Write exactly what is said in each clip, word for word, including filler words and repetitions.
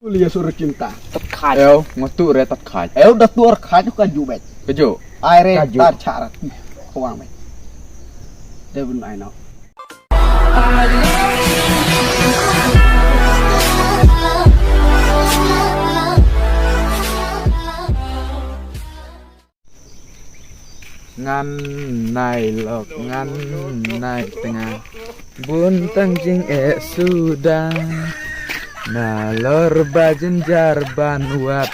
Uli ya sur cinta. Tat khat. Ew, nga tu re tat khat. Ew, da tu ar khat ka ju bet. Ka ju. Ai re tar chara. Khwang bet. Debun ai no. Ngan nai lok, ngan nai tnga. Bun tang jingeh suda. Nalor ba jynjar ban wad.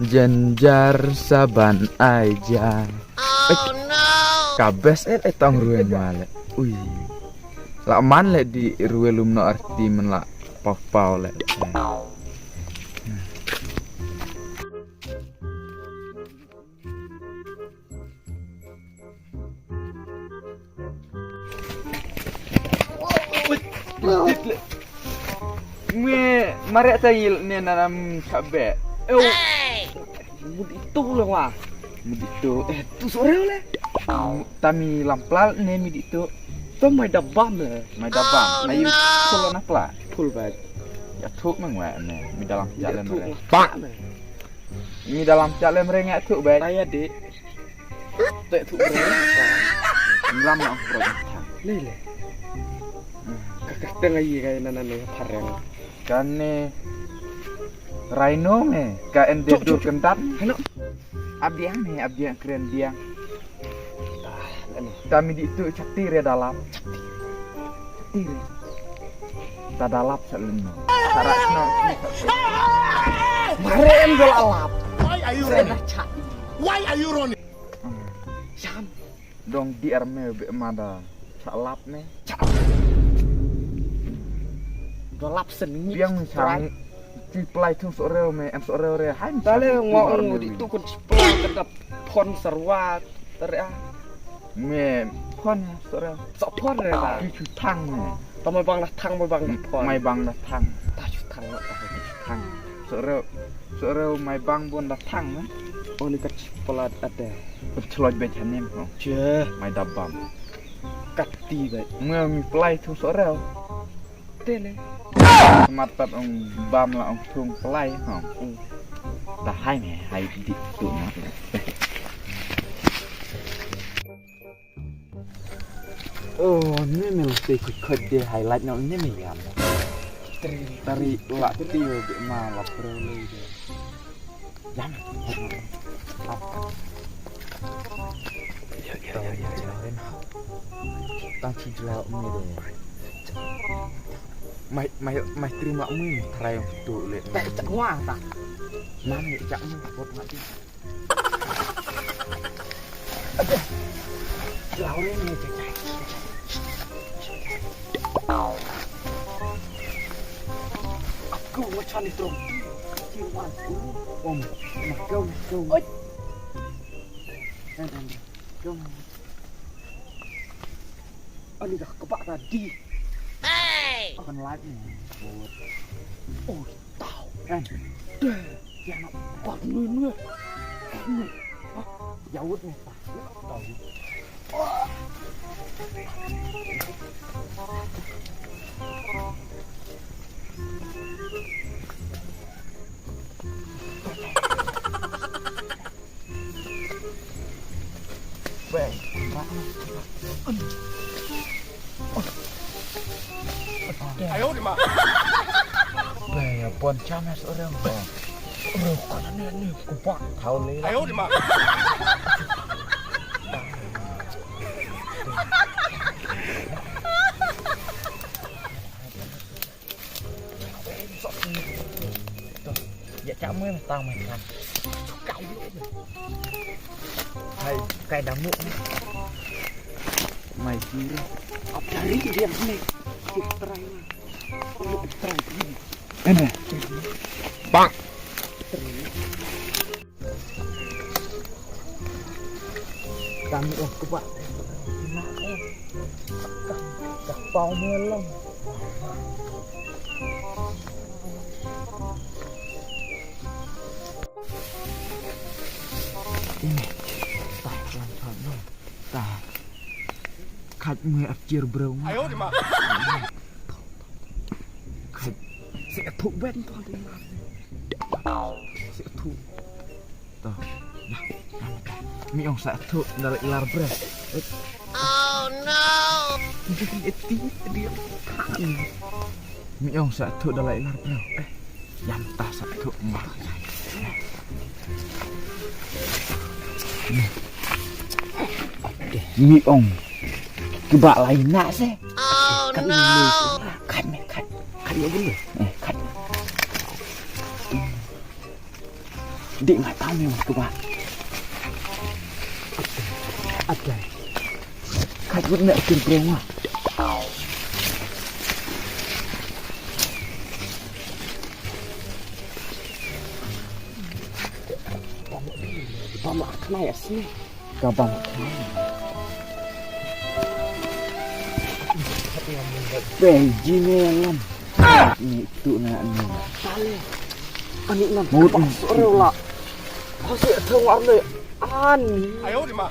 Jynjar sa ban ai ja. Ka best eh, eh tong rueng wale. Ui. La man le di rueng lum no arti men la pau pau le. Me mare ta yil ne nanam chabe. Ew. Mut itu le wa. Mut itu. Eh, tu sore le. Tami lampla ne mut itu. To mai dabam le. Mai dabam. Na yu. Pul na pla. Pul ba. Ya tu meng wa ne. Mi dalam jalan le. Pak. Ngi dalam cak lem reng atu bai. Taya dik. Tek tu reng. Ngi lam nak reng. Ni le. Kakak tengah iya kai nana ni pareng. Kan ni rhino me ka ende dur kendat. Hello. Abdiang ni abdiang keren diang. Tami di tu chakti re dalam. Chakti re. Ta dalap sa lynno. Sarak sno. Mare em dol alap. Why are you running? Why are you running? Sham. Dong di arme be mada. Cha lap ne. Cha. Dolap sen ni. Biang chang. Chi plai thung sorel me em sorel re. Hai. Tale ngo di tu kun chi plai kedap phon sarwat. Tare ah. Me phon ya sorel. Sa phon re la. Chi chu thang me. Ta mai bang la thang mai bang la phon. Mai bang la thang. Ta chu thang la ta chu thang. Sorel. Sorel mai bang bon la thang me. Oh ni ka chi plai ate. Chloj be chanem ho. Che. Mai dabam. Kati be. Me mi plai thung sorel. Tele. Smat pat ong bam la ong thung plai hong. Mm. Ta hai me hai dik tu ma. Oh, ni me te ku khot de highlight no ni me yam. Tari la ti be ma la pro le de. Jam. Tang chi jela umi de. Mai mai mai tri ma umi trai tu le. Tak tak wa tak. Nam ni cak umi pot mati. Jela umi ni cak. Aku macam ni terus. Om, makau makau. Oi. Ani ka kebak tadi. Akan live ni. Oh, tahu kan. Deh, dia nak bak ni ni. Ni. Hah? Jauh ni. Tahu. Bang, bang. Ayo di ma. Bang, ya pon chamas orang bang. Orang kan ni ni kupak tahu ni. Ayo di ma. Ya chak mui tang mai kan. Hai, kai damu. Mai kiri. Ap dari dia ni. Try. Try. Ini. Bang. Kami oh kuba. Ka pau melong. Ini. Tah, tah, tah. Tah. Khat mui ap chir bro. Ayo di ma. Khat. Sik ap Thuk ben to. Sa thuk. To. Nah, nah, nah. Mi ong sa thuk da la ilar bre. Oh no. Eti dia. Mi ong sa thuk da la ilar bre. Eh, yam ta sa thuk ma. Mi ong. Kiba lai na se. Oh no. Kat me kat. Kat me dulu. Eh, kat. Dik ngai tau me kiba. Atai. Kat me na kin brenga. Ba ma khnai asli. Ka ba ma khnai. Benji ne lam. Ni tu na ni. Tale. Ani nam. Mut. Sore la. Kasi thong arne. Ani. Ayo di ma.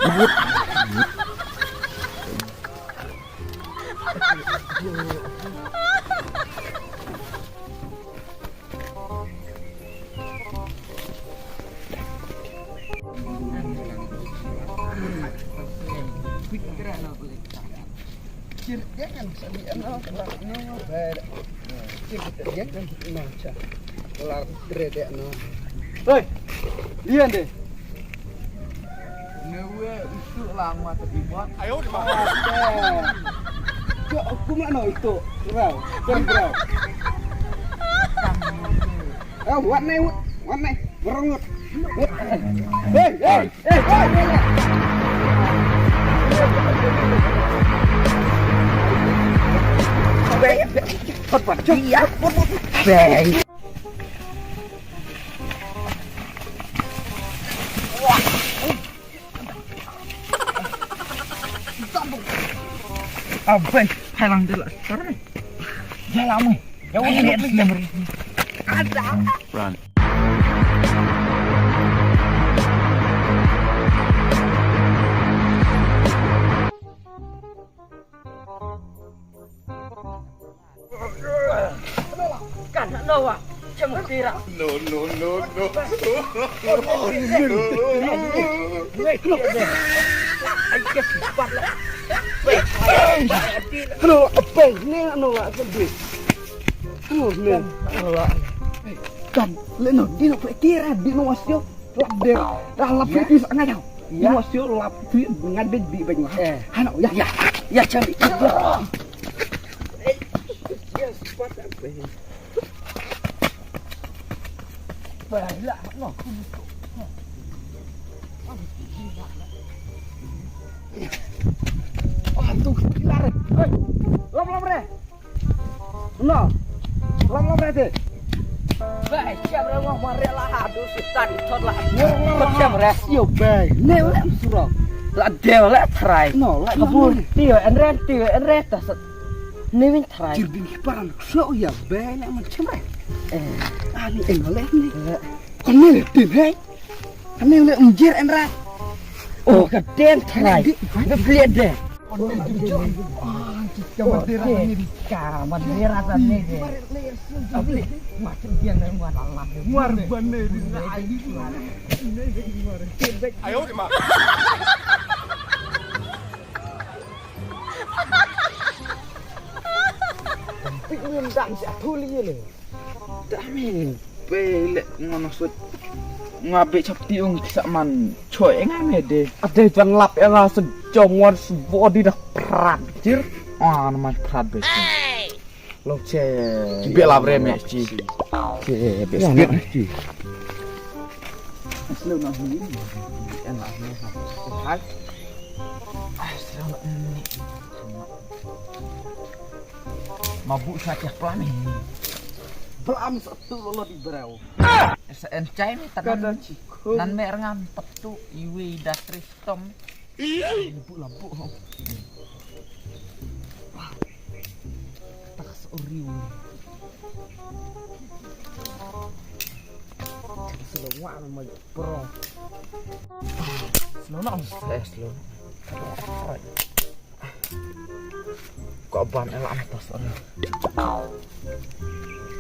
Hei, lian deh. Newe itu lama terlibat. Ayo di mana? Cok, aku mana itu? Berau, berau. Eh, wat nih, wat, wat nih. Berengut. Hei, hei, hei, hei, hei. Bang, bang, bang, bang. Bang. Abai, halang dela. Jalan mai. Ya wani ne slam. Ada. Run. Kan no wa. Chem tira. No, no, no, no. Hello, apa ni no wa. Hello, ni. Kan, le no, di no tira, di no wasio. Lap der, dah lap pipis ngajau. Di no wasio lap tu ngajau di banyu. Eh. Hano, ya, ya, ya, cari. Ya, sepat apa? Baiklah, no. Ah, tu gila re. Hei, lap lap re. No. Lap lap re te. Baik, siap re, mau mari lah, aduh, sitan, thot lah. Siap re. Yo, baik. Ni le surok. La deu le trai. No, la kabur. Tio, enret, tio, enret, tas. Ni win trai. Jir bin kiparan, so ya, baik, le macam re. Eh. Ah, ni enggak le ni. Kon ni le tin, hei. Kane le um jer en ra. Oh, ka den trai. Ka pliat de. Ka madera ni di ka madera ta ni de. Abli, macam dia ni muat Allah. Muar bane di na ai di muar. Ayo di ma. Pik ni dan si atuli ni. Dame bei le ngono sut. Nga be chap ti ung sa man choi nga me de. Ade jan lap nga sa jong wan sbo di da prat jir. Ah, na man prat be. Lo che. Be lap re me chi. Che be speed chi. Slow na ni. Hai. Ah, slow na ni. Ma bu sa tiah plam hi. Plam sa tu lo lo di brau. Sa en chai ni tanan. Kada chikum. Nan me rngam patu iwi da tristom. Labu labu ho. Tak seoriu. Slow wa ma bro. Slow na. Slow. Ko ban ela am tas ora.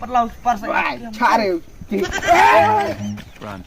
Pat lau par sa. Wai, chare. Run.